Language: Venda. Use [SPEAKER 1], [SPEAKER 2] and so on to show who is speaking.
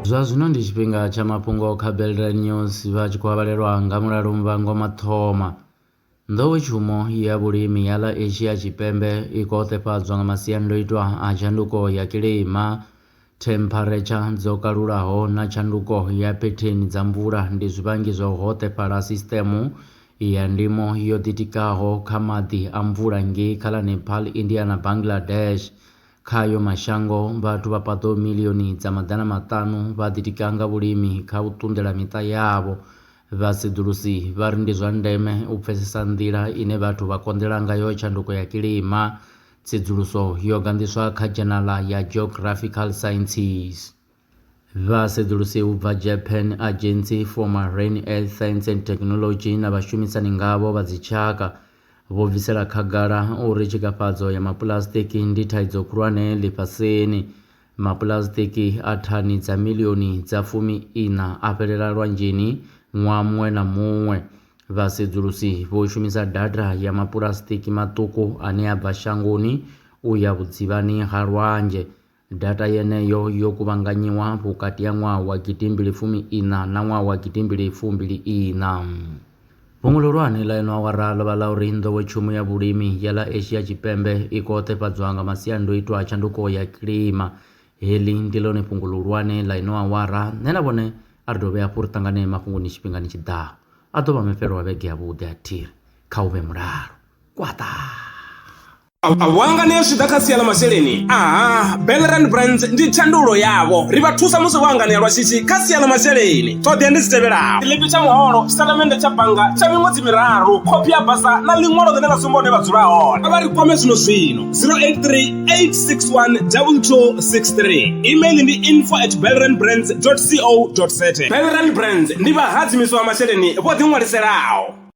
[SPEAKER 1] Zwa zwino ndi tshifhinga tsha mafhungo kha Belrand News vha tshi khou avhalelwa nga Mulalo Muvhango Mathoma. Nḓowetshumo ya vhulimi ya ḽa Asia Tshipembe i khou hoṱefhadzwa nga masiandoitwa a tshanduko ya kilima, thempharetsha dzo kalulaho na tshanduko ya phetheni dza mvula ndi zwivhangi zwa u hoṱefhala ha sisiṱeme ya ndimo yo ḓitikaho kha maḓi a mvula ngei kha ḽa Nepal, India na Bangladesh. Kha ayo mashango, vhathu vha paḓaho miḽioni dza 500 vha ḓitika nga vhulimi kha u ṱunḓela miṱa yavho. Vhasedzulusi vha ri ndi zwa ndeme u pfesesa nḓila ine vhathu vha konḓela ngayo tshanduko ya kilima. Tsedzuluso yo ganḓiswa kha dzhenala ya Geographical Sciences. Vhasedzulusi u bva Japan Agency for Marine Earth Science and Technology na vhashumisani ngavho vha dzitshaka vho bvisela khagala uri tshikafhadzo ya mapuḽasitiki ndi thaidzo khulwane ḽifhasini. Mapuḽasitiki a thani dza miḽioni dza 14 a fhelela lwanzheni ṅwaha muṅwe na muṅwe. Vhasedzulusi vho shumisa data ya mapuḽasitiki maṱuku ane a bva shangoni u ya vhudzivhani ha lwanzhe. Data yeneyo yo kuvhanganyiwa vhukati ha ṅwaha wa 2014 na ṅwaha wa 2024. Fhungo ḽihulwane ḽa ino awara ḽo vha ḽa uri nḓowetshumo ya vhulimi ya ḽa Asia Tshipembe i khou hoṱefhadzwa nga masiandoitwa a tshanduko ya kilima. Heḽi ndi ḽone fhungo ḽihulwane ḽa ino awara. Nṋe na vhone a ri dovhe hafhu ri ṱangane mafhungoni tshifhingani tshi ḓaho. A ḓo vha mafhelo a vhege yavhuḓi a thiri kha hu vhe mulalo. Kwaṱaa!
[SPEAKER 2] Vho hanganea zwi tshi ḓa kha sia ḽa masheleni? Aha, Belrand Brands ndi thandululo yavho. Ri vha thusa musi vho hanganea lwa shishi kha sia ḽa masheleni. Ṱhoḓea ndi dzi tevhelaho, tshiḽipi tsha muholo, tshitatamennde tsha bannga tsha miṅwedzi miraru, khophi ya basa na ḽiṅwalo ḽine ḽa sumba hune vha dzula hone. Vha ri kwame zwino zwino 083 861 2263. Email ndi info at belrandbrands co za. Belrand Brands ndi vhahadzimiswa vha masheleni vho ḓiṅwaliselaho.